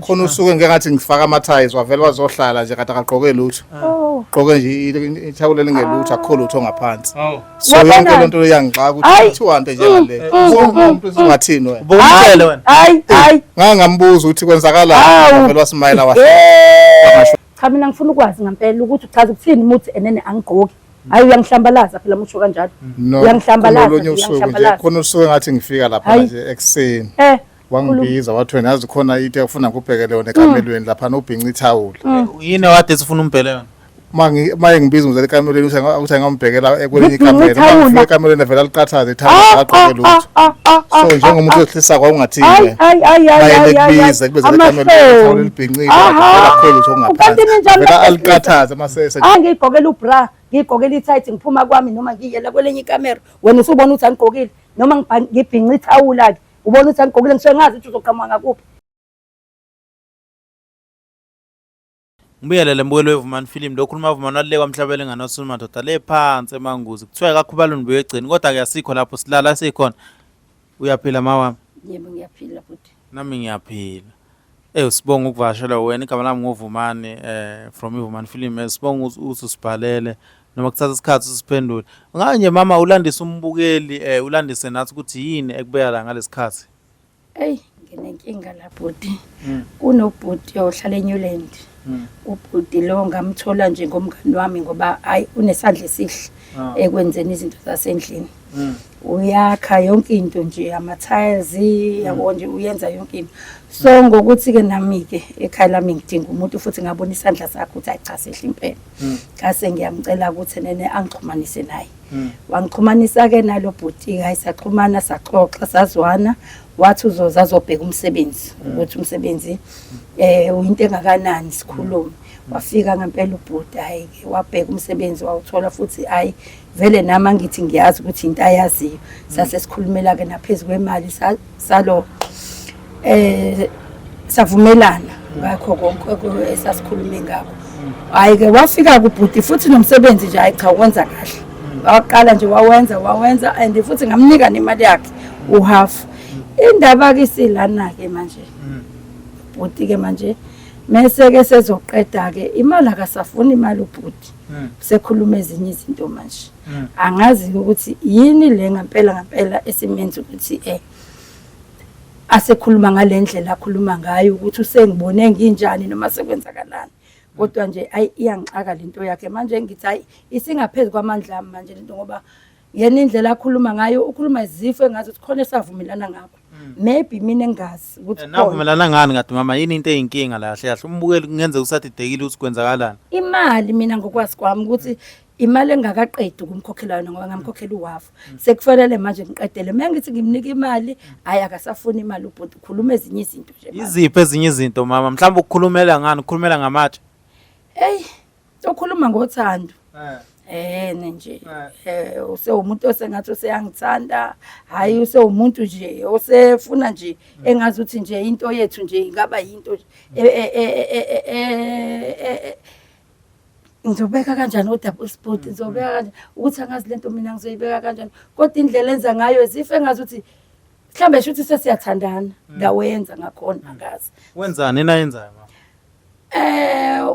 Khona usuke ngike ngathi ngifaka ama-ties, wavele wazohlala nje kade akagqoke lutho. Oh. Gqoke nje ithawula elingelutho, akukho lutho ngaphansi. Hawu. So yonke Wabona? lento iyangixaka ukuthi Hayi. kuthiwa nto njengale. Umuntu ungathini wena? Ubumtshele wena. Hayi, hayi. Ngake ngambuza ukuthi kwenzakalani, Hawu. wavele wasimayela wahlala. Eh. Cha, mina ngifuna ukwazi ngempela ukuthi uchaza ukuthini umuthi enene angigqoki. Hayi, uyangihlambalaza phela musho kanjalo. No, Uyangihlambalaza, kulolunye usuku nje, uyangihlambalaza. khona usuke ngathi ngifika lapha Hayi. nje ekuseni. Wangibiza wathi, wena yazi khona into efuna ngikubhekele yona ekamelweni lapha, nobhinca ithawula. Yini wade sifuna umbhele yona? Uma ngibiza ngizela ekamelweni ukuthi angambhekela kwelinye Ngibhinca ikamelo. Uma ithawula. ngifika ekamelweni vele aliqathaze ithawula, agqoke lutho. So njengomuntu wesilisa kwawungathini? Hayi, hayi, hayi, hayi, Maye hayi, hayi. nekubiza kubizela ekamelweni, ithawula Amahloni. elibhincile, Aha. vele akukho lutho Ukanti ongaphansi. ninjani Vele babesilisa? aliqathaze masese. Ah, ngiyigqokela ubra, ngiyigqokela i-tight, ngiphuma kwami noma ngiyela kwelinye ikamero. Wena usubona ukuthi angigqokile noma ngibhinca ithawula ke. Ubona ukuthi angigqokile, ngisuke ngazi ukuthi uzoqhamuka ngakuphi. Ngibuyelele mbukelo weVumani Film, lokhu khuluma Vumani walekwa mhlabele nganosu madoda le phansi emanguzi. Kuthiwa kakhubalo nibuye egcini kodwa ke asikho lapho, silala sikhona. Uyaphila mawami? Yebo, ngiyaphila futhi. Nami ngiyaphila. Sibonga ukuvakashelwa wena. Igama lami nguVumani from iVumani Film. Sibonga ukuthi usibhalele noma kuthatha isikhathi usiphendule. Ngabe nje mama ulandise umbukeli, ulandise nathi ukuthi yini ekubeka la ngalesikhathi. Ey, nginenkinga la bhuti. Kunobhuti ohlala eNewland. Ubhuti lo ngamthola nje ngomngani wami ngoba hayi, unesandla esihle ekwenzeni izinto zasendlini. Uyakha yonke into nje, ama-tiles, yabo nje, uyenza yonke into. So ngokuthi ke nami ke ekhaya lami ngidinga umuntu futhi ngabona isandla sakhe ukuthi hayi cha, sihle impela. Ngase ngiyamcela ukuthi nene angixhumanise naye. Wangixhumanisa ke nalo bhuti, hayi, saxhumana, saxoxa, sazwana, wathi uzoza azobheka umsebenzi ukuthi umsebenzi uyinto engakanani, sikhulume. Wafika ngempela ubhuti, hayi ke, wabheka umsebenzi, wawuthola futhi, hayi vele nami angithi ngiyazi ukuthi into ayaziyo. Sase sikhulumela ke naphezulu kwemali, salo savumelana ngakho konke esasikhulume ngakho. Hayi ke, wafika kubhuti futhi nomsebenzi nje, hayi cha, wenza kahle. Waqala nje wawenza, wawenza, and futhi ngamnika nemali yakhe uhalf. Indaba ke silana ke manje, bhuti ke manje mese ke sezoqeda ke imali, akasafuni imali ubhuti, sekhuluma ezinye izinto manje. Angazi ukuthi yini le ngempela ngempela esimenza ukuthi asekhuluma ngalendlela akhuluma ngayo, ukuthi usengibone nginjani noma sekwenzakalani. Kodwa nje ayi, iyangixaka lento yakhe manje. Ngithi hayi, isingaphezulu kwamandla ami manje lento, ngoba yena indlela akhuluma ngayo, ukhuluma izifo engazi ukuthi khona esavumelana ngakho, maybe mina engazi ukuthi khona. Navumelana ngani kade mama? Yini into eyinkinga la kahle kahle? Umbukeli kungenzeka usadidekile ukuthi kwenzakalani. Imali, mina ngokwazi kwami ukuthi imali engakaqedi ukumkhokhela yona, ngoba ngamkhokhela uhafu, sekufanele manje ngiqedele. Uma ngithi ngimnika imali, hhayi, akasafuni imali ubhuti, ukhuluma ezinye izinto nje manje. Iziphi ezinye izinto mama? Mhlawumbe ukukhulumela ngani? Ukukhulumela ngamatshe? Eyi, ukhuluma ngothando nje, usewumuntu osengathi useyangithanda, hhayi, usewumuntu nje osefuna nje engazi ukuthi nje into yethu nje ingaba yinto nje ngizobeka kanjani udouble sport, ngizobeka kanjani ukuthi angazi lento mina ngizoyibeka kanjani, kodwa indlela enza ngayo zife engazi ukuthi mhlawumbe sho ukuthi sesiyathandana ndawo yenza ngakhona, angazi. Wenzani yena yenzayo mama?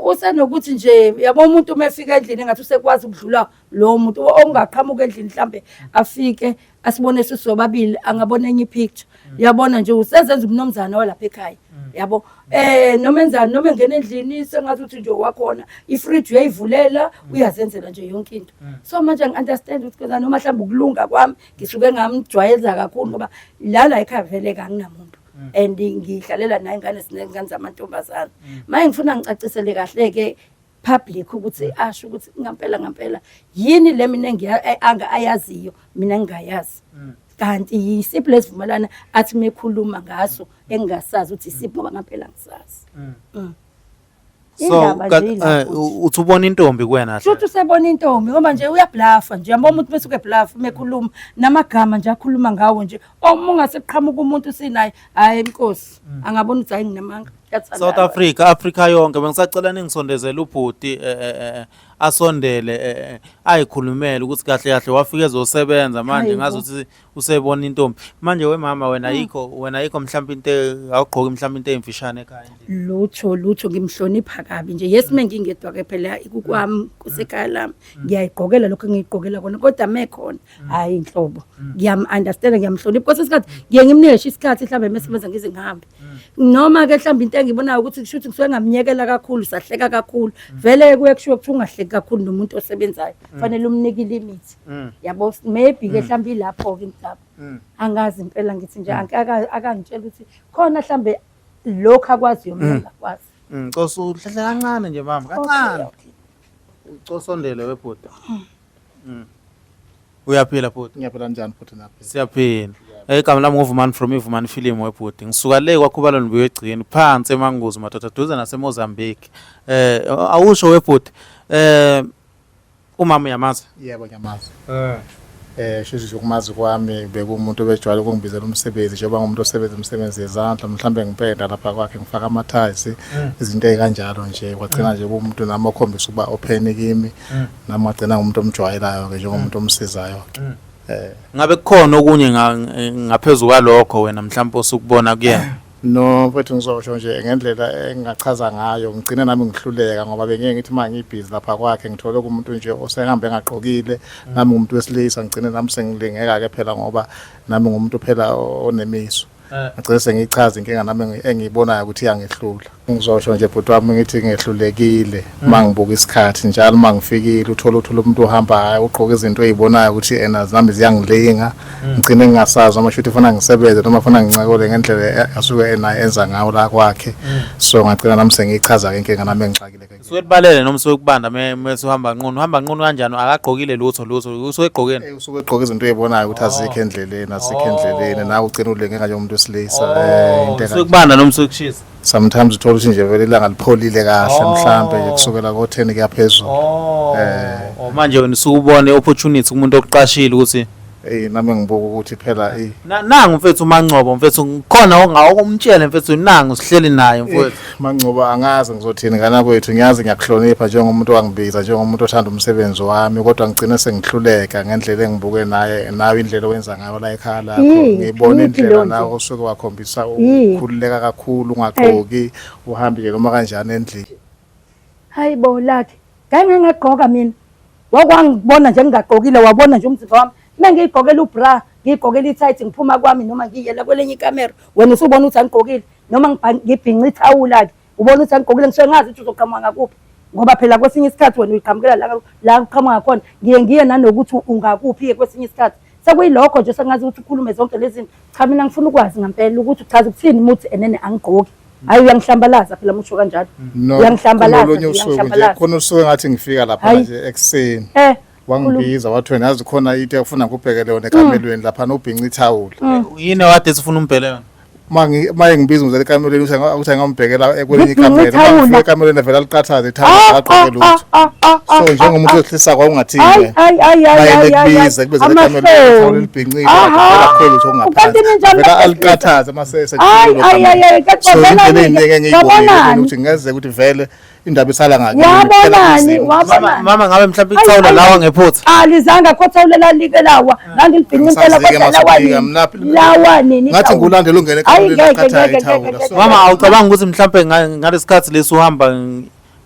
Usenokuthi nje, yabo, umuntu uma efika endlini engathi usekwazi ukudlula lo muntu ongaqhamuka endlini, mhlambe afike asibone sisobabili, angabona enye ipicture, yabona nje usezenza umnomzana walapha ekhaya, yabo, noma enzani, noma engena endlini sengathi uthi nje wakhona, ifridge uyayivulela, uyazenzela nje yonke into. So manje angi-understand ukuthi kwenzani, noma mhlawumbe ukulunga kwami ngisuke ngamjwayeza kakhulu, ngoba lala ekhaya vele kanginamuntu and ngihlalela naye ingane, sinengane zamantombazana. Maye ngifuna ngicacisele kahle-ke public ukuthi asho ukuthi ngampela ngampela yini le mina ayaziyo mina ngingayazi, kanti yisiphi lesivumelana athi mekhuluma ngaso engingasazi ukuthi isiphi, ngoba ngampela ngisazi. So Indaba nje ila futhi. Uthi ubona intombi kuwena kahle? Shuthi usebona intombi, ngoba nje uyablafa nje, yabo, umuntu bese ukeblafa uma ekhuluma namagama nje akhuluma ngawo nje, uma ungase kuqhamuka umuntu sinaye, hhayi inkosi, angabona ukuthi hayi, nginamanga. Kuyathandana. South Africa, Africa yonke bengisacela ningisondezele ubhuti asondele ayikhulumele ukuthi kahle kahle wafika ezosebenza manje Hayi bo. ngazuthi usebona intombi. Manje wemama wena yikho wena yikho mhlawumbe into awugqoki mhlawumbe into eyimfishane ekhaya endlini. Lutho lutho, ngimhlonipha kabi nje. Yes, mengingedwa ke phela kukwami kusekhaya lami ngiyayigqokela lokho engiyigqokela kona, kodwa mekhona hayi inhlobo. Ngiyam-understand, ngiyamhlonipha. Kwesinye isikhathi ngiye ngimnike ngisho isikhathi mhlawumbe mesebenza ngize ngihambe. Noma ke mhlawumbe into engibonayo ukuthi kusho ukuthi ngisuke ngamnyekela kakhulu, sahleka kakhulu. Vele kuye kushiwo ukuthi ungahleki kakhulu nomuntu osebenzayo. Fanele umnike ilimit. Yabo, maybe ke mhlawumbe ilapho ke indaba. Angazi impela, ngithi nje akangitshela ukuthi khona mhlambe lokho akwaziyo mina ngakwazi. Cosa uhlehle kancane nje mama, kancane. Ucosondele webhuti. Uyaphila bhuti? Ngiyaphila, njani futhi naphila? Siyaphila. Igama lami nguVumani from iVumani Film webhuti. Ngisuka le kwaKhubalo nibuye egcini phansi eManguzi madoda duze naseMozambique. Awusho webhuti. Umama uyamazi? Yebo, ngiyamazi. Shuthi ukumazi kwami bekuwumuntu obejwayele ukungibizela umsebenzi njengoba ngumuntu osebenza imisebenzi yezandla, mhlambe ngipenda lapha kwakhe, ngifaka ama-tiles, izinto ey'kanjalo nje. Kwagcina nje kuwumuntu nami okhombisa ukuba open kimi, nami ngagcina ngumuntu omjwayelayo-ke njengomuntu omsizayo-ke. Ngabe kukhona okunye ngaphezu kwalokho wena mhlawumbe osukubona kuyena? No mfethu, ngizosho nje ngendlela engingachaza ngayo, ngigcine nami ngihluleka ngoba bengeke ngithi uma ngibhizi lapha kwakhe ngithole kumuntu nje osehambe engagqokile, nami ngumuntu wesilisa, ngigcine nami sengilingeka-ke phela ngoba nami ngumuntu phela onemiso. Ngagcine sengiyichaza inkinga nami engiyibonayo ukuthi iyangehlula. Ngizosho nje bhuti wami ngithi ngehlulekile uma ngibuka isikhathi njalo uma ngifikile uthola umuntu ohamba hayi ugqoka izinto ey'bonayo ukuthi ena nami ziyangilinga, ngigcine ngingasazi noma shuthi ufuna ngisebenze noma ufuna ngincakole ngendlela asuke enayo enza ngayo la kwakhe. So ngagcina nami sengiyichaza-ke inkinga nami engixakile ke. Usuke kubalele noma usuke kubanda mese uhamba nqunu, uhamba nqunu kanjani akagqokile lutho lutho, usuke egqokeni? Usuke egqoka izinto ey'bonayo ukuthi azikho endleleni, azikho endleleni, nawe ugcine ulingeka njengomuntu wesilisa. Into Usuke kubanda noma usuke kushisa? Sometimes uthola ukuthi nje vele ilanga lipholile kahle mhlambe nje kusukela ko-10 kuya phezulu. Oh, manje wena usuke ubone opportunity kumuntu okuqashile ukuthi Nami ngibuka ukuthi phela Nangu mfethu uMangcobo mfethu, khona ongakumtshele mfethu, nangu sihleli naye mfethu. Mangcobo, angazi ngizothini ngana kwethu, ngiyazi ngiyakuhlonipha njengomuntu owangibiza, njengomuntu othanda umsebenzi wami, kodwa ngigcine sengihluleka ngendlela engibuke naye nawe indlela owenza ngayo la ekhaya lakho. Ngibona indlela nawe osuke wakhombisa ukukhululeka kakhulu, ungagqoki, uhambe nje noma kanjani endlini. Hayi bo lakhe, ngeke ngagqoka mina. Wakwangibona nje ngingagqokile, wabona nje umzimba wami. Uma ngiyigqokela ubra, ngiyigqokela i-tight ngiphuma kwami noma ngiyela kwelinye ikamero, wena usubona ukuthi angigqokile, noma ngibhinca ithawula-ke, ubona ukuthi angigqokile, ngisuke ngazi ukuthi uzoqhamuka ngakuphi. Ngoba phela kwesinye isikhathi wena uyiqhamukela la uqhamuka ngakhona, ngiye ngiye nanokuthi ungakuphi-ke kwesinye isikhathi. Sekuyilokho nje sengazi ukuthi ukhulume zonke lezi zinto. Cha, mina ngifuna ukwazi ngampela ukuthi uchaza ukuthini muthi enene angigqoki. Hayi, uyangihlambalaza phela musho kanjalo. No, Uyangihlambalaza, kulolunye usuku nje uyangihlambalaza. khona usuku engathi ngifika lapha Hayi. nje ekuseni. Wangibiza wathi wena yazi khona into efuna ngikubhekele yona ekamelweni lapha nobhinca ithawula. Yini wade sifuna umbhele yona? Uma ngibiza ngizela ekamelweni uthi angambhekela kwelinye Ngibhinca ikamelo. Uma ithawula. ngifika ekamelweni vele aliqathaze ithawula agqoke lutho. So njengomuntu wesilisa kwawungathini? Hayi hayi hayi hayi Bayele hayi. kubiza kubizela ekamelweni ithawula elibhincile vele akukhweli lutho Ukanti ongaphansi. ninjani Vele basesilisa? aliqathaze masese. Hayi hayi hayi hayi kanti So indlela wabonani eyiningi engiyibonile wabonani? ukuthi ngeze ukuthi vele indaba isala ngakini. Wabonani wabonani? Mama ngabe mhlawumbe Ayi, ithawula ayi, lawa ayi. ngephutha. Alizange akho thawula lalike lawa. Ngangilibhinca impela Angisazi-ke kodwa lawa masifika, nini? mina Lawa nini? Ngathi ithawula? ngulandela ungene Hayi ekamelweni ngeke aqathayo ngeke ithawula. ngeke. So Mama awucabanga ukuthi mhlawumbe ngalesikhathi lesi uhamba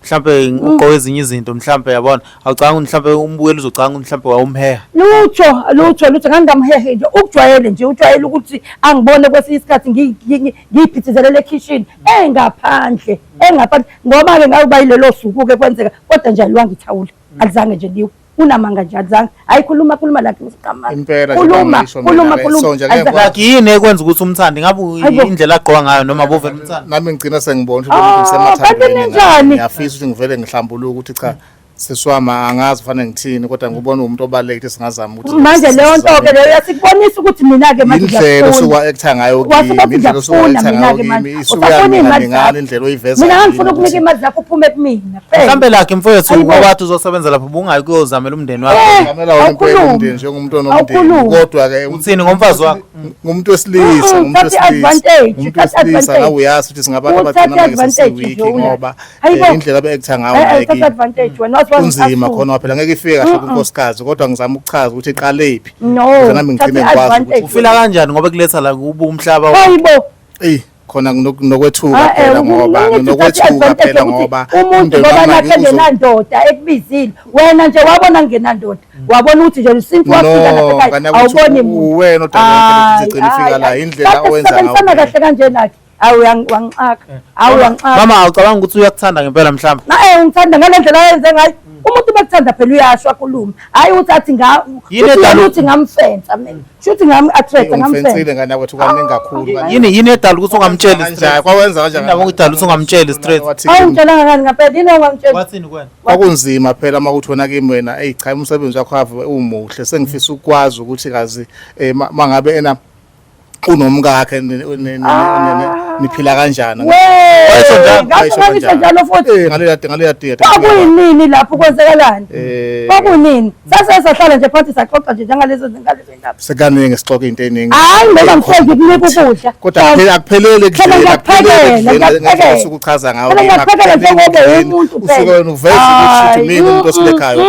mhlawumbe ugqoke ezinye izinto mhlawumbe yabona, awucabanga ukuthi mhlawumbe umbukeli uzocabanga ukuthi mhlawumbe wawumheha? Lutho lutho lutho, ngangingamhehe nje, ukujwayele nje, ujwayele ukuthi angibone kwesinye isikhathi ngiyiphithizelele ekhishini engaphandle engaphandle, ngoba-ke ngabe yilelo suku-ke kwenzeka, kodwa nje aliwanga ithawula, alizange nje liwe. Unamanga nje, alizange. Hayi, khuluma khuluma lakhe usiqamanga. Impela nje Khuluma bangisho mina khuluma le. khuluma. So nje ngeke Alizange. Like yini ekwenza ukuthi umthande? Ngabe Hayibo. indlela agqoka ngayo noma bovele umthande? Nami ngigcina sengibona ukuthi Ah, lo muntu kanti usemathandweni ninjani? Ngiyafisa ukuthi ngivele ngihlambuluke ukuthi cha. Sisi wami angazi kufanele ngithini kodwa ngibona umuntu obalulekile singazama ukuthi Manje leyo nto ke leyo yasikubonisa ukuthi mina ke manje indlela ngiyakufuna. osuka actor ngayo Wasuka kimi uthi indlela osuka ngiyakufuna actor mina ngayo ke manje. kimi isuke Usafuna iy'mali yaningana zakho. indlela oyiveza Mina kimi ngangifuna ukunika ukuthi- imali zakho uphume kumina. Phela. Mhlambe lakhe mfowethu Hayibo. ngoba wathi uzosebenzela lapho ubungayi kuyozamela umndeni wakho. Eh, Ngamela wona impela awukhulumi. umndeni njengomuntu onomndeni Awukhulumi. kodwa ke Uthini ngomfazi wakho? ngumuntu wesilisa Mm, ngumuntu uthatha wesilisa i-advantage, ngumuntu uthatha wesilisa i-advantage. nawe uyazi ukuthi singabantu Uthatha abagcina manje i-advantage nje sesiwiki uya. ngoba Hayibo. indlela abe-actor ngayo Eh, eh, naye uthatha kimi advantage wena wazi kunzima wangicaphuna. khona phela ngeke ifike kahle kunkosikazi kodwa ngizama ukuchaza ukuthi iqalephi No, Ukuze nami ngigcine uthatha ngikwazi i-advantage. ukuthi Ufila kanjani ngoba kuletha la kuba umhlaba Hayibo. eyi khona nginokwethuka Ah, eh, phela ngoba umuntu uthatha nginokwethuka i-advantage phela yokuthi ngoba umuntu umndeni ngoba wami nakhe uzo- engenandoda ekubizile wena nje wabona ngenandoda wabona ukuthi nje since wafika No, lapha ekhaya ngane yakwethu, awuboni muntu uwena odala yonke le Hayi, nto igcine ifika hayi, la, hayi. indlela Kade owenza ngayo sisebenzisana le. kahle kanje nakhe awu wangixaka awu wangixaka Mama awucabanga ukuthi uyakuthanda ngempela mhlawumbe? Na ungithanda ngale ndlela ayenze ngayo. Umuntu bekuthanda phela uyasho akhulume. Hayi uthi athi nga Yini uthi edala- yena uthi ngamfensa mina. Shuthi ngam-attract ngamfensa. Ungifensile ngane yakwethu kaningi kakhulu kaningi. Yini edala ukuthi ungamtsheli Kanjani? straight? Kwawenza kanjani? Indaba okudala ukuthi ungamtsheli straight. Wathi Awu kimi, ngitshelanga ngani ngempela yini ongangitsheli? Wathini kuwena? Kwakunzima phela uma kuthi wena kimi wena eyi cha umsebenzi wakho ave umuhle sengifisa ukwazi ukuthi kazi mangabe ena unomkakhe niphila kanjani. Wee, njalo, ngasho ngangisho njalo futhi. Ngaleya ngaleya date. Kwakuyinini lapho kwenzekalani? Kwakunini? Sase sahlala nje phansi saxoxa nje njengalezo ngalezo ndaba. Sekaningi sixoxa into eningi. Hayi ngoba ngihlezi ngikunika ukudla. Kodwa akuphelele Phela ekudleni, ngiyakuphekela, akuphelele ekudleni ngendlela ngiyakuphekela. osuke uchaza ngayo Phela kimi, ngiyakuphekela akuphelele njengoba ekudleni. uwumuntu Usuke phela. wena uveze ukuthi Hayi, mina umuntu osilekhayo.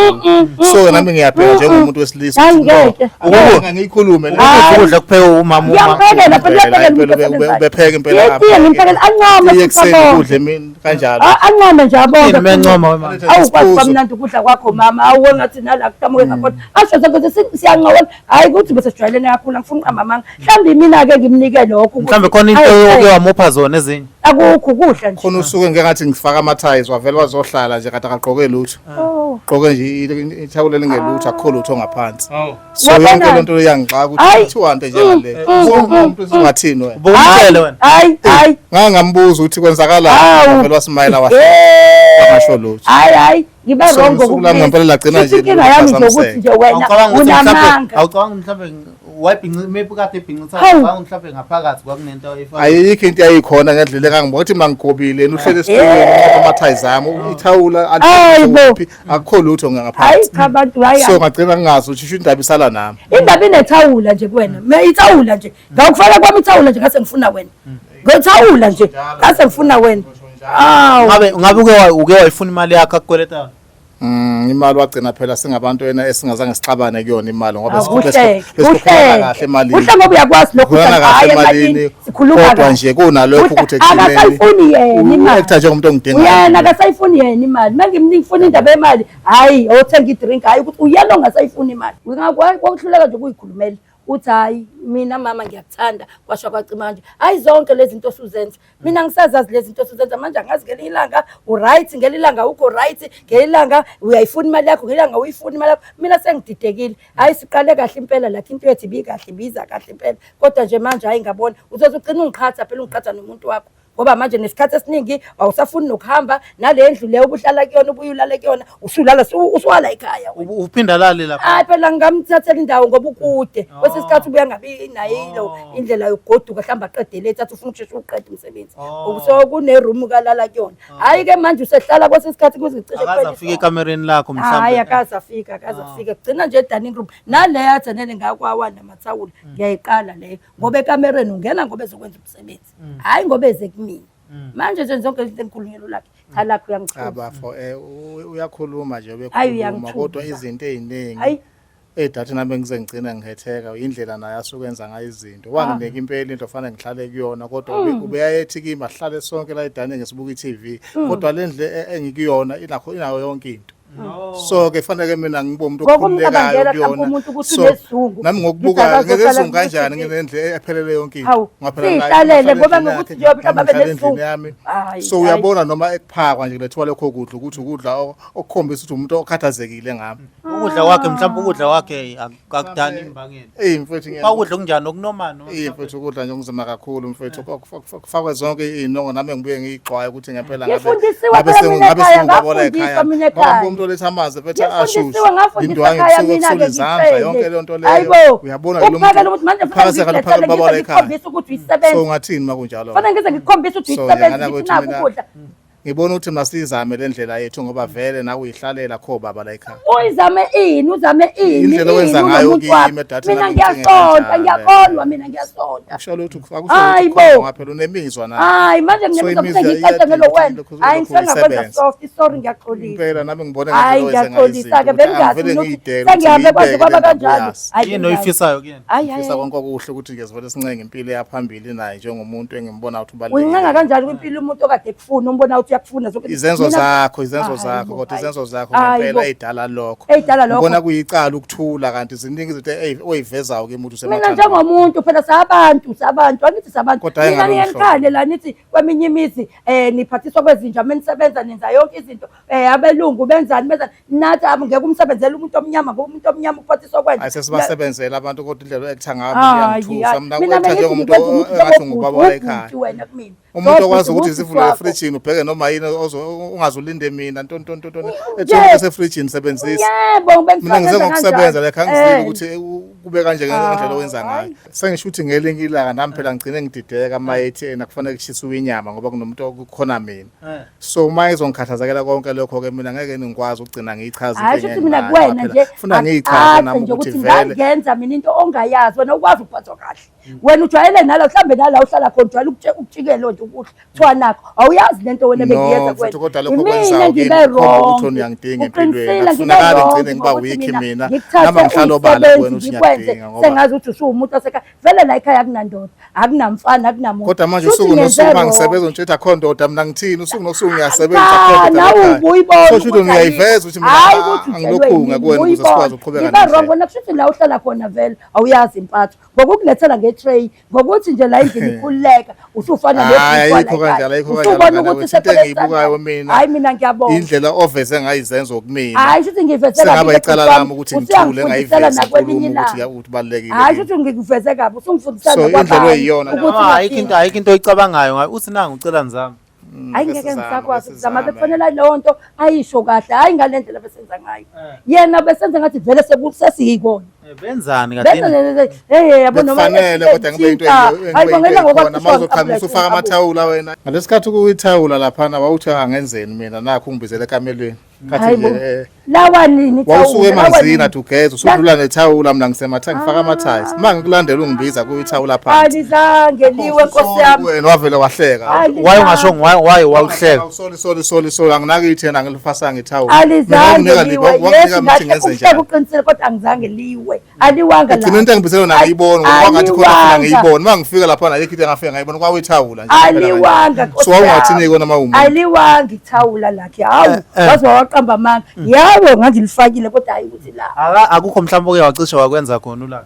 So nami ngiyabheka njengomuntu wesilisa Hayi, ukuthi no, ngeke. angeke ngiyikhulume le. Hayi. Ukudla kuphekwe umama uma. Ngiyamphekela phela Impela, uyaphekela impela umuntu osebenzayo. ubepheka impela Yetiye ngimphekela ancome Iye futhi ekuseni abonge. ukudla emini kanjalo. Ancome nje abonge. Yini mencoma we mama? Awu kwazi Isiphuzo. kwamnandi ukudla kwakho mama. Awu engathi nala kuqhamuke ngakhona. Asho zonke ukuthi siyancokola. Hayi ukuthi bese sijwayelene kakhulu angifuni uqamba amanga. Mhlawumbe mina-ke ngimnike lokho ukuthi- Mhlawumbe khona into Ayi, oke wamupha zona ezinye. Akukho ukudla nje. Khona usuke ngengathi ngifaka amathayizi wavele wazohlala nje kade akagqoke lutho. Oh. Gqoke nje ithawula elingelutho akukho lutho ngaphansi. So Wabona? yonke lento iyangixaka ukuthi Hayi. kuthiwa nto njengale. Umuntu ungathini wena? Ubumtshele wena. Hayi, hayi. Ngake ngambuza ukuthi kwenzakalani Hawu. wavele wasimayela wahle. Eh. Angasho lutho. Hayi, hayi. Ngibe So, wrong usuku lami ngempela lagcina nje Inkinga yami nje ukuthi nje wena Awucabanga ukuthi mhlawumbe unamanga. awucabanga mhlawumbe wayibhinci maybe kade ebhincisa Hawu. awucabanga mhlawumbe ngaphakathi kwakunento ayifaka. Ayikho into ayikhona ngendlela engangibona ukuthi mina ngigobile yena uhleli esitulweni uqopha amathayizi ami ithawula Hayi bo. aliphi akukho lutho Hayi ngaphansi. cha bantu hayi. So ngagcina ngingazi ukuthi isho indaba isala nami. Indaba inethawula nje kuwena. Mina ithawula nje. Ngakufaka kwami ithawula nje ngase ngifuna wena. Ngethawula nje ngase ngifuna wena. Awu. Ngabe uke wayifuna imali yakho akukweleta? Imali wagcina phela singabantu ena esingazange sixabane kuyona imali ngoba Awu, kuhle, besikhuluma kuhle. kahle emalini. Kuhle ngoba uyakwazi lokhu Sikhuluma ukuthi kahle hhayi emalini emalini sikhuluma kodwa kahle. nje kunalokho Kuhle, ukuthi ekugcineni akasayifuni yena imali. u-actor njengomuntu ongidingayo. Uyena akasayifuni yena imali. Uma ngifuna indaba yemali, hhayi othenga i-drink, hhayi ukuthi uyena ongasayifuni imali. Kwakuhluleka nje ukuyikhulumela. Uthi hhayi mina mama ngiyakuthanda kwasho kwacima kanje. Hhayi zonke lezi zinto osuzenza. Mina ngisazazi lezi zinto osuzenza manje angazi ngelinye ilanga u-right, ngelinye ilanga awukho right, ngelinye ilanga uyayifuna imali yakho, ngelinye ilanga awuyifuni imali yakho. Mina sengididekile. Hhayi siqale kahle impela lakho into yethu ibikahle ibiza kahle impela. Kodwa nje manje hhayi ngabona uzoze ugcine ungiqhatha phela ungiqhatha nomuntu wakho. Ngoba manje nesikhathi esiningi awusafuni nokuhamba nale ndlu leyo obuhlala kuyona ubuye ulale kuyona usulala usuwala ekhaya wena. Uphinda lale lapha. Hayi phela ngingamthathela indawo ngoba ukude. Kwesinye isikhathi ubuye angabi nayo indlela yokugoduka mhlawumbe aqede late athi ufuna ukusheshe uqede umsebenzi. So kune room kalala kuyona. Hayi ke manje usehlala kwesinye isikhathi kuze kucishe Akaze kuphele afike isonto. ekamereni lakho Hayi mhlawumbe. akaze afika akaze afika kugcina nje e-dining room naleyo athenele ngakwawa namathawula ngiyayiqala leyo ngoba ekamereni ungena ngoba ezokwenza umsebenzi hhayi ngoba eze kumina manje nje zonke izinto engikhulunyelwa lakhe cha lakhe Cha uyangithusa bafo uyakhuluma nje Hayi, ubekhuluma uyangithusa. kodwa izinto eziningi Hayi. edathi nami ngize ngigcina ngihetheka indlela naye asuke enza ngayo izinto. Wanginika impela into ofanele ngihlale kuyona kodwa ubeyayethi kimi asihlale sonke la edaningi sibuka i-TV kodwa le ndlu engikuyona inakho inayo yonke into. So ke fanele mina ngibe umuntu okhululekayo Ngokumcabangela mhlawumbe kuyona. umuntu ukuthi So, unesizungu. nami Ngithi ngokubuka akazohlala ngesizungu kanjani ku-TV. nginendlu ephelele yonke into. Hawu, Ngoba phela siyihlalele ngihlala ngoba endlini ngokuthi yakhe, nje mhlawumbe nami abe ngihlala nesizungu. endlini yami. Hhayi, So hhayi. uyabona noma ekuphakwa nje kulethiwa lokho kudla ukuthi ukudla okukhombisa ukuthi umuntu okhathazekile ngami. Ukudla kwakhe mhlawumbe ukudla kwakhe akudani imbangela. Eyi mfethu Fa ukudla okunjani okunormal noma Eyi mfethu ukudla nje kunzima kakhulu mfethu kufakwe zonke iy'nongo nami ngibuye ngiyixwaye ukuthi ngempela Ngifundisiwe phela mina ngabe ekhaya, sengibabola ngafundiswa ekhaya. mina Ngoba ekhaya. umuntu oletha amanzi bethe ashushu. Ngifundisiwe ngafundisa Indwangu ekhaya kusuke mina-ke kusula izandla yonke leyo nto leyo. Hayibo. Uyabona ke lo Ukuphakela ukuthi manje fanele uphakase ngikulethele phakela ubaba ngize la ekhaya. ngikukhombise ukuthi uyisebenzi. So ungathini makunjalo? Fanele ngize ngikukhombise ukuthi So, uyisebenzi ngiyangana ngithi ukuthi naku mina- ukudla. Ngibona ukuthi masizame le ndlela yethu ngoba vele nawe uyihlalela kho baba la ekhaya. Uyizame ini, uzame ini, Indlela owenza ini ngayo unomuntu kimi, wakho. edathi Mina nami ngithenga ngiyasonta, kanjani. ngiyakholwa mina ngiyasonta. Kusho ukuthi Hayi bo. akusho phela unemizwa na. Hayi manje So, nginemizwa imizwa futhi ngiyicacangelo iyadinga wena. ukuthi Hayi lokhu ngifike ngakwenza isebenze. soft, sorry ngiyaxolisa. Impela nami ngibone Hayi ngendlela owenza ngayo ngiyaxolisa-ke izinto, ukuthi bengingazi angivele mina ukuthi ngiyidele ukuthi sengihambe kwaze ngiyibeke kwaba le ndaba kanjalo. uyazi. Hayi Yini bengingazi. oyifisayo kuyena? Hayi hayi. Ngifisa konke okuhle ukuthi nje sivele sincenge impilo eyaphambili naye njengomuntu engimbona ukuthi Uyincenga ubalulekile. kanjani kwimpilo umuntu okade ekufuna umbona ukuthi uyakufuna zonke Izenzo Mina- zakho, izenzo Hayi zakho, bo, kodwa hayi. izenzo zakho Hayi ngempela bo. ey'dala lokho. Ey'dala lokho. Ngibona kuyicala ukuthula kanti ziningi izinto oyivezayo ke umuntu Mina usemathandweni. njengomuntu phela sabantu sabantu angithi sabantu Kodwa hhayi mina ngalolu niye hlobo. nikhale la nithi kweminye imizi niphathiswa kwezinja uma nisebenza nenza yonke izinto abelungu benzani benzani nathi ngeke umsebenzele umuntu omnyama ngoba umuntu omnyama uphathiswa kwenja. Hayi sesibasebenzela abantu kodwa indlela o-actor ngayo Hayi, iyangithusa. hayi. Mina Mina u-actor bengithi njengomuntu ngikwenza umuntu engathi ungubaba njengobhuti, la ekhaya. ubhuti wena kumina. Umuntu Zobhuti, okwazi ukuthi ubhuti zivule wakho. efrijini ubheke noma yini ungazulinde mina ntoni ntoni ntoni Nje. ethi esefrijini sebenzisa. Yebo, Mina ngize bengisebenza ngokusebenza kanjalo. like angizile Eh. ukuthi kube kanje ngendlela owenza ngayo. Hayi. Sengisho ukuthi ngelinye ilanga nami phela ngigcine ngidideka uma ethi ena kufanele kushiswe inyama ngoba kunomuntu okukhona mina. So uma izongikhathazekela konke lokho ke mina ngeke ngikwazi ukugcina ngiyichaze Hayi into shuthi mina enginayo kuwena phela. nje Funa ngiyichaze akucace nami nje ukuthi ukuthi vele ngangenza mina into ongayazi wena ukwazi ukuphathwa kahle wena ujwayele nala mhlawumbe nala uhlala khona ujwayele ukutshikelwa nje ukudla kuthiwa nakho awuyazi lento wena No, bengiyenza mfethu, kuwena kodwa lokho Imina okwenzayo kimi ngibe kukhomba ukuthi wrong wena uyangidinga empilweni. uqinisile ngibe Akufunakali wrong ngigcine ngiba ngokuthi weak mina mina. ngikuthathe Nami angihlali obala kuwena uyisebenzi ukuthi ngikwenze ngiyakudinga ngoba sengazi ukuthi usuwumuntu wasekhaya vele la ekhaya akunandoda akunamfana akunamuntu kodwa manje Shuthi usuku ngenze nosuku uma wrong. ngisebenza ngitsho ukuthi akho ndoda mina ngithini usuku nosuku ngiyasebenza Cha, akho ndoda nawe ekhaya. ubuyibona So shuthi ukuthi ngiyayiveza ukuthi mina hayi ukuthi utshelwe angilokhu yini, ngakuwena ukuze ubuyibona. sikwazi ukuqhubeka Ngiba wrong nendlela. wena kushuthi la uhlala khona vele awuyazi impatho ngokukulethela nge-tray ngokuthi nje la endlini ikhululeka usufana Hayi, nebhuku ayikho la ekhaya. kanjalo, ayikho kanjalo Usubona ngane ukuthi wethu. Into sephela engiyibukayo mina hayi mina ngiyabonga indlela oveze ngayo izenzo kumina hayi shuthi ngiyivezela sengaba kabi icala ebhuti lami wami, ukuthi ngithule usuyangifundisela ngayivezi nakwelinye inkulumo ukuthi ilanga. ukuthi ubalulekile Hayi kimi. shuthi ngikuveze kabi usungifundisela So, indlela nakwabanye oyiyona ukuthi Ah, ayikho ungathini. into ayikho into oyicabangayo ngayo uthi nangu ucela nizame. Hayi ngeke Kesizame, ngisakwazi ukuzama kesizame. bekufanele leyo nto ayisho kahle hayi ngale ndlela besenza ngayo yena besenza ngathi vele sesiyikona Benzani kade? benza hey yabo noma Bekufanele kodwa ngibe into hayi bongela engibe khona uma uzoqhamuka usufaka amathawula wena ngalesikhathi kuyithawula laphana wawuthi angenzeni mina nakho ungibizele ekamelweni khathi Hayi bo. nje Lawa nini wawusuke ithawula, lawa emanzini nini? athi ugeze usudlula nethawula mina ngisematha ngifaka amathayisi uma ngikulandela ungibiza kuyithawula phansi Alizange liwe nkosi yami. wena wavele wahleka Why ungasho why why wawuhleka? Sorry sorry sorry sorry anginakithi yena angilifasanga ithawula Alizange liwe. Yes, wanginika ngahle ukuthi ngenze ukuhleka njani uqinisile kodwa angizange liwe. Aliwanga la. Gcina into engibizele yona ngiyibona ngoba kwangathi khona funa Aliwanga. ngiyibone uma ngifika lapha ayikho into engafika ngayibona kwawithawula nje Aliwanga nkosi so wawungathini yami. kona uma uwumuntu Aliwanga ithawula lakhe. Hawu, waze waqamba amanga. Yawo ngangilifakile kodwa hayi ukuthi la. Akukho mhlawumbe oke wacishe wakwenza khona ulaka.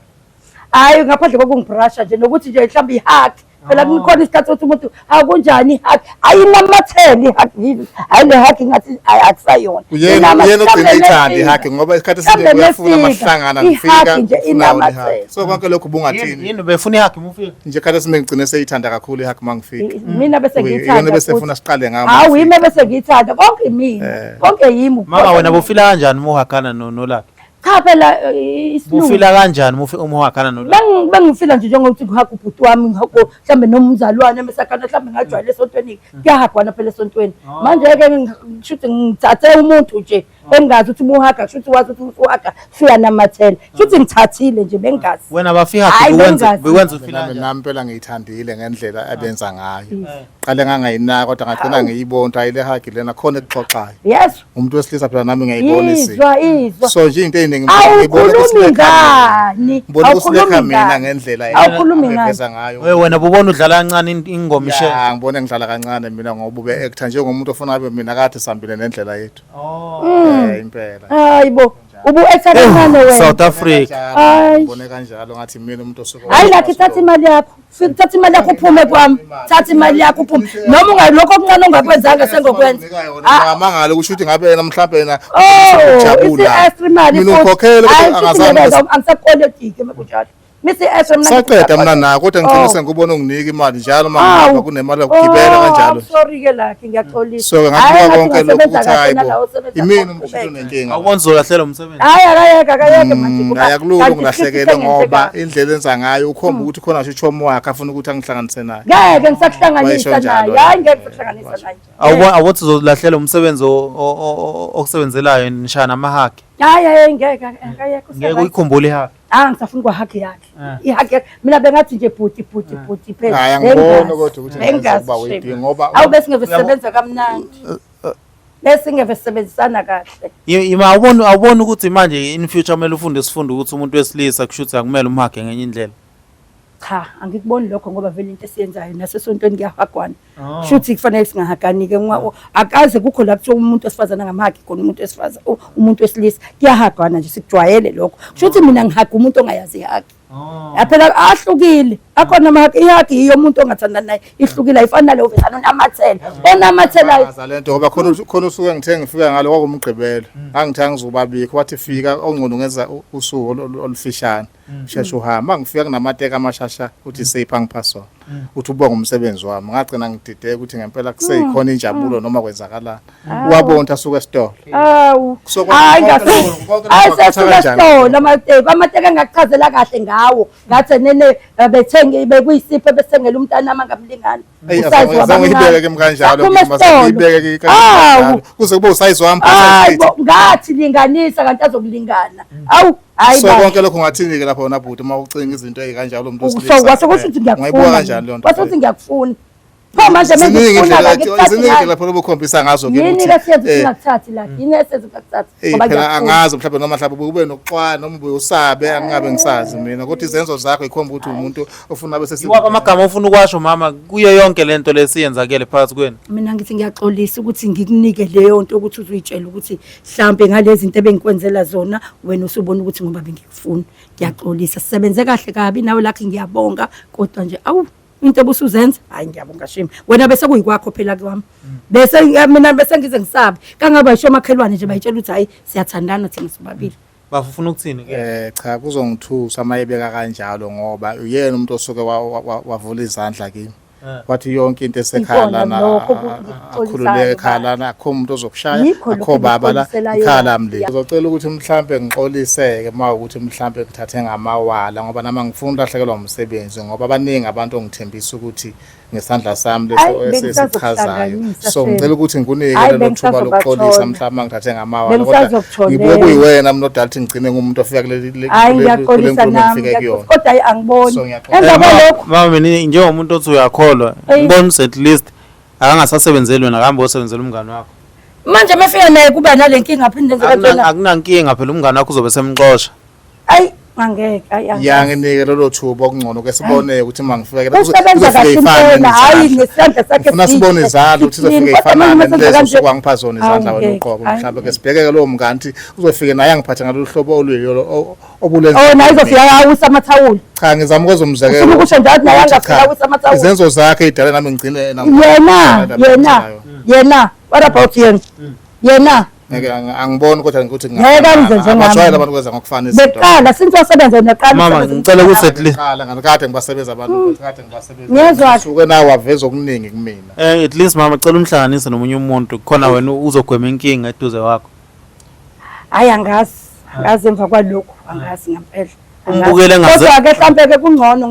Hayi ngaphandle kokungibrasha nje nokuthi nje mhlawumbe ihug. Phela kukhona isikhathi sokuthi umuntu akunjani ihug. Ayinamathele ihug yini. Hayi le hug ngathi hayi akusayona. Uyena uyena ogcina ithanda ihug ngoba isikhathi esiningi uyafuna mahlangana ngifika nje ufuna wona ihug. inamathele. So konke lokhu ubungathini Yini befuna ihug uma ufika? nje isikhathi esiningi ngigcine seyithanda kakhulu ihug uma ngifika Mina bese ngiyithanda. Iyona bese futhi. funa siqale ngayo Hawu yimi bese ngiyithanda konke imina. Konke yimi. Mama wena bufila kanjani uma uhakhana nolaka? Cha phela isilungu. Bufila kanjani uma uhakhana nolaka? Bengifila nje njengokuthi ngihaga ubhuti wami ngihago mhlambe nomzalwane mesakhana mhlambe ngajwayele esontweni kuyahagwana phela esontweni manje-ke ngishuthi ngithathe umuntu nje engingazi ukuthi uma uhaga kushuthi wazi ukuthi uhaga suyanamathela shuthi ngithathile nje bengingazi Wena bafika Hayi, bekwenza bengazi. bekwenza ufila Nami kanjani? nami phela ngiyithandile ngendlela abenza ngayo qale ngangayinaka kodwa ngagcina ngiyibona ukuthi hayi le hug lena khona ekuxoxayo yes umuntu wesilisa phela nami ngiyayibona izinto izwa izwa so nje into eziningi ngibona awukhulumi ukuthi ngani ngibona ukusilekha awukhulumi mina ngani ngendlela Awukhulumi ngani? abeveza ngayo We wena bubona udlala kancane ingoma ishe. Ya, ngibona ngidlala kancane mina ngoba ube actor njengomuntu ofuna abe mina kade sihambile nendlela yethu. Oh. Impela. Hayi bo ubu-actor kancane wena South Africa. Hayi. Ngibone kanjalo ngathi mina umuntu osuke Hayi lakhe thatha imali yakho. Fika thatha imali yakho uphume kwami. Thatha imali yakho uphume. Noma ungalokho okuncane ongakwenzanga sengokwenza. Ah, Ngamangala kusho ukuthi ngabe yena mhlawumbe yena Oh, ujabula. isi-extra imali Mina futhi. ukhokhele Hayi, kodwa shuthi angazange ngeke angisakukolotiki uma kunjalo. Misi esho mina Saqeda mina naye kodwa ngigcine Oh. sengikubona unginika imali njalo uma Awu. ngihamba kunemali yokugibela Oh, kanjalo. I'm sorry ke lakhe ngiyaxolisa. So ke Hhayi, ngakubuka ngathi konke lokhu ungasebenza ukuthi kahle hayi bo nala osebenza imina khona, umuntu uqhubeke. onenkinga. Awuboni uzolahlela umsebenzi. Hhayi akayeke akayeke manje ngoba Hayi akulula kanti ungilahlekelwe isikhathi ngoba sengenzeka. indlela enza ngayo ukhomba ukuthi khona ngisho uchomi wakhe afuna ukuthi angihlanganise naye. Ngeke ngisakuhlanganisa Wayesho njalo, naye. Hhayi ngeke eh, ngisakuhlanganisa washo. naye. Awuboni awuthi uzolahlela umsebenzi okusebenzelayo nishaya namahagi. Hhayi hhayi ngeke akayeke. Ngeke uyikhumbule ihagi. Ah ngisafuna kwahagi yakhe. Eh. Ihagi yakhe. Mina bengathi nje bhuti bhuti bhuti phela. Hhayi angiboni Bengazi. kodwa ukuthi Bengazi ngizoba shame. webi ngoba Awu bese ngeve sisebenza kamnandi. Bese ngeve sisebenzisana kahle. Ima awuboni ukuthi manje in future kumele ufunde isifundo ukuthi umuntu wesilisa kusho ukuthi akumele umhage ngenye indlela. Cha, angikuboni lokho ngoba vele into esiyenzayo nasesontweni kuyahagwana. Shuthi kufanele singahagani-ke akaze kukho la kuthiwa umuntu wesifazane angamhagi khona umuntu wesifazane umuntu wesilisa kuyahagwana nje sikujwayele lokho. Shuthi mina ngihaga umuntu ongayazi ihagi. Ya phela ahlukile. Akhona amahagi ihagi yiyo umuntu ongathandani naye ihlukile ayifani naleyo uvesana unamathele. Onamathelayo Ngaza lento ngoba khona usuke ngithe ngifika ngalo kwakumgqibelo. Ngangithe angizubabikho wathi fika ongcono ngenza usuku olufishane. Sheshe uhamba ngifika kunamateka amashasha uthi seyipha ngipha sona. Uthi ubonga umsebenzi wami. Ngagcina ngidideka ukuthi ngempela kuseyikhona injabulo noma kwenzakalani. Wabona ukuthi asuke esitolo. Awu. So, Hayi konke ngase. lokho- konke lokho Hayi wakuthatha sesuka kanjani? esitolo amateki amateki engakuchazela kahle ngawo. Ngathi nene bethenge bekuyisipho besengela umntana nami angamlingani. Eyi, Usayizi azange wabamncane. ngiyibeke kimi kanjalo Saphuma kimi, esitolo. ngiyibeke kimi Awu. kanjalo. Kuze kube usayizi wami Hayi phakathi. bo ngathi linganisa kanti azokulingana. Awu hayi So ba. konke lokho ungathini ke lapho wena bhuti uma ucinga izinto ezikanjalo umuntu So kwase kusho ukuthi Ungayibuka ngiyakufuna. kanjani leyo nto? Kwase ukuthi ngiyakufuna. Pho manje Ziningi mengikufuna indlela la ngikuthathi ziningi ngani? indlela phela obukhombisa ngazo kimi Yini ukuthi, ke siyenza singakuthathi la? Yini esenza singakuthathi? Ngoba phela ngiyakufuna. angazi mhlawumbe noma mhlawumbe ube nokuxwaya noma ube usabe angingabe ngisazi mina kodwa izenzo zakho ikhomba ukuthi umuntu ofuna abe sesi Iwaphi amagama ofuna ukwasho mama kuyo yonke lento lesiyenzakele phakathi kwenu. Mina ngithi ngiyaxolisa ukuthi ngikunike leyo nto ukuthi uzuyitshela ukuthi mhlambe ngalezi zinto ebengikwenzela zona wena usubona ukuthi ngoba bengikufuna. Ngiyaxolisa sisebenze kahle kabi nawe lakhi ngiyabonga kodwa nje awu into obusuzenza hayi ngiyabonga shame wena bese kuyikwakho phela kwami bese mina bese ngize ngisabe kangaba isho makhelwane nje bayitshela ukuthi hayi siyathandana thina sobabili. Bafo ufuna ukuthini ke? Cha kuzongithusa uma ebeka kanjalo ngoba uyena umuntu osuke wavula izandla kimi. Wathi yonke into esekhaya Ikona lana lokho okuxolisayo akhululeke ekhaya baba. lana akho umuntu ozokushaya Yikho lokhu akho baba la engikuxoliselayo ikhaya la. lami le. Ngizocela ukuthi mhlambe ngixoliseke uma ukuthi mhlambe ngithathe ngamawala ngoba nami angifuni ukulahlekelwa umsebenzi ngoba baningi abantu ongithembisa ukuthi ngesandla sami leso Ayi, esichazayo. bengisazokuhlanganisa So shame. ngicela ukuthi ngikunike Ayi, lelo thuba lokuxolisa bengisazobathola. mhlawumbe ngithathe ngamawala kodwa Bengisazokutholela. ngibuke kuyiwena mina odala ukuthi ngigcine ngumuntu ofika kuleli Hayi kule ngiyaxolisa nkulumo nami engifike kuyona. ngiyaxolisa kodwa hayi angiboni. So, ngiyaxolisa. Emva kwalokho Mama mina njengomuntu othi uyakholwa Eyi. ngibona ukuthi at least akangasasebenzeli wena akahambe osebenzela umngane wakho. manje mefika naye kuba nale nkinga phinde nje kanjena. Akunankinga phela umngane wakho uzobe semxosha. Ayi angeke ayi angeke. Ya nginike lelo thuba okungcono ke sibone ukuthi uma ngifika ke Usebenza kahle impela hayi nesandla sakhe Ufuna sibone izandla ukuthi izofika ifana nalezo usuke wangipha zona izandla Awu, wena ngeke. uqobo Ayi. mhlawumbe ke sibheke lowo mngane ukuthi uzofike naye angiphathe ngalolu hlobo oluyilo obulenza Oh naye izofika awusa amathawula. Cha ngizama ukwezomzekelo Ufuna ukusho njalo ukuthi naye ukuthi angafika cha, awuse amathawula. Izenzo zakhe idala nami ngigcine Yena yena yena what about yena? Yena Ngeke angiboni kodwa ukuthi Ngeke angizenze ngami. Abajwayele abantu kwenza ngokufana izinto. Beqala since wasebenza wena qala. Mama usebenze ngicela ukuthi at least Qala ngakade ngibasebenza abantu kade ngibasebenza. Ngiyezwa. Suke nawe waveza okuningi kumina. At least mama cela umhlanganise nomunye umuntu khona wena uzogwema inkinga eduze kwakho. Hayi angazi, angazi emva kwalokhu, angazi ngempela. Angazi. Umbukele ngaze- Kodwa ke mhlambe ke kungcono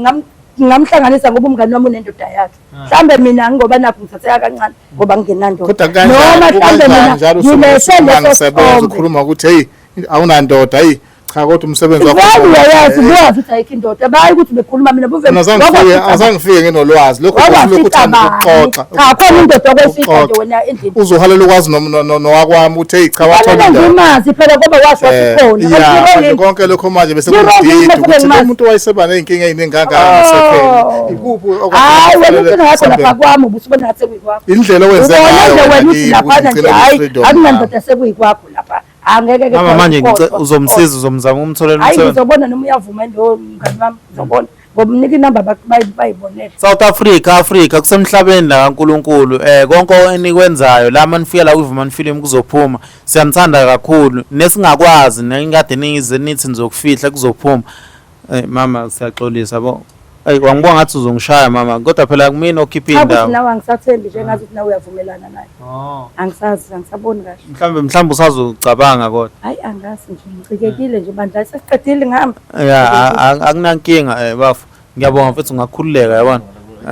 ngingamhlanganisa ngoba umngani wami unendoda yakhe. Mhlambe mina ngoba nakho ngithatheka kancane ngoba ngingenandoda. Kodwa Noma kanjani mhlambe kanjani mina njalo ngilethe usuke leso ngisebenza sithombe. ukhuluma ukuthi hey awunandoda hey cha kodwa umsebenzi wakho Vele uyayazi uyazi ukuthi ayikho indoda. Bayi ukuthi bekhuluma mina buve. Mina azange ngifike nginolwazi lokho lokhu uthanda ukuxoxa. Cha khona indoda okwefika nje wena endlini. Uzohalela ukwazi nowakwami ukuthi hey cha wathola Fanele indoda. ngimazi phela ngoba washo wathi khona. Ya manje konke lokho manje bese kudida ukuthi lo muntu wayeseba nezinkinga eziningi kangaka ngasekheni. Ikuphi Hayi wena inkinga yakho lapha kwami ubusubona ngathi sekuyikwakho. Indlela owenze Ubona ngayo nje wena uthi wena laphana kimi nje ukuthi hayi ngigcine freedom akunandoda sekuyikwakho lapha. Angeke ke Mama manje uzomsiza uzomzama umtholele Hayi umsebenzi. ngizobona noma uyavuma lo mngani wami ngizobona. Ngoba umnika inamba bayibonele. South Africa Africa kusemhlabeni la kaNkuluNkulu konke enikwenzayo la manifika la kwiVumani Film kuzophuma siyanithanda kakhulu nesingakwazi nengikade nize nithi nizokufihla kuzophuma. Eh mama siyaxolisa bo. Ey wangibonga ngathi uzongishaya mama kodwa phela kumina okhipha Cha ukuthi indawo. nawe angisathembi nje ngathi ukuthi nawe uyavumelana naye. Oh. Angisazi, angisaboni kahle. Mhlambe mhlambe usazocabanga kodwa. Hayi angazi nje ngicikekile nje bandla sesiqedile ngihamba. Ya akunankinga eh bafo. Ngiyabonga mfethu ungakhululeka yabona.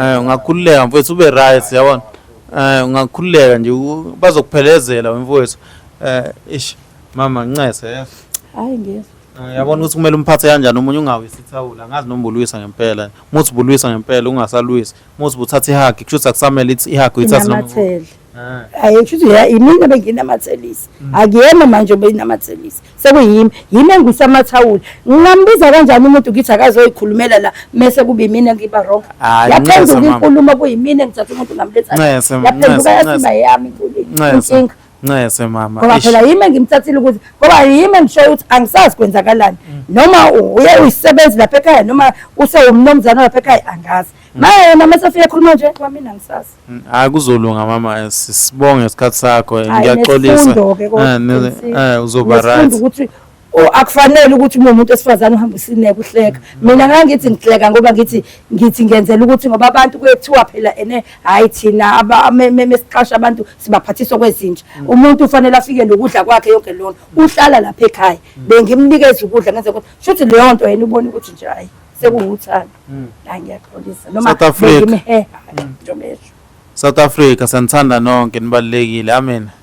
Eh ungakhululeka mfethu ube right yabona. Eh ungakhululeka nje bazokuphelezela mfowethu. Eh ish mama ncese yes. Hayi ngiyezwa. Yabona ukuthi kumele umphathe kanjani omunye ungawisi ithawula angazi noma ulwisa ngempela. Uma uthi ubulwisa ngempela ungasalwisi. Uma uthi ubuthatha ihug kusho ukuthi akusamele ithi ihug uyithathe noma. Inamathele. Hayi kusho ukuthi yimina benginamathelisa. Akuyena manje obeyinamathelisa. Sekuyimi, yimi engwisa amathawula. Ngingambiza kanjani umuntu ngithi akazoyikhulumela la mese kube yimina ngiba wrong. Hayi, Yaphenduka ncese, mama. inkulumo kuyimina engithatha umuntu ngamletha. Ncese, Yaphenduka ncese, yasiba ncese. yami inkulumo. Ncese. Inkinga. Ncese mama. Ngoba Eish. phela yimi engimthathile ukuthi ngoba yimi engishoyo ukuthi angisazi kwenzakalani. Noma uye uyisebenzi lapha ekhaya noma usewumnumzane lapha ekhaya angazi. Maye yena mase afika ekhuluma nje kwamina angisazi. Hayi kuzolunga mama sibonge isikhathi sakho Hayi, ngiyaxolisa. nesifundo-ke kodwa, qinisile. Uzoba Nesifundo right. ukuthi akufanele ukuthi uma umuntu wesifazane uhambe usineke uhleka. Mina ngangithi ngihleka ngoba ngithi ngithi ngenzela ukuthi ngoba abantu kuyethiwa phela ene hayi thina mesiqasha abantu sibaphathiswa kwezinja. Umuntu ufanele afike nokudla kwakhe yonke lona. Uhlala lapha ekhaya. Bengimnikeza ukudla ngenze ukuthi shuthi leyo nto yena ubona ukuthi nje hayi sekuwuthando. Hayi ngiyaxolisa noma South Africa. bengimheha njengoba esho. South Africa sanithanda nonke nibalulekile. Amen.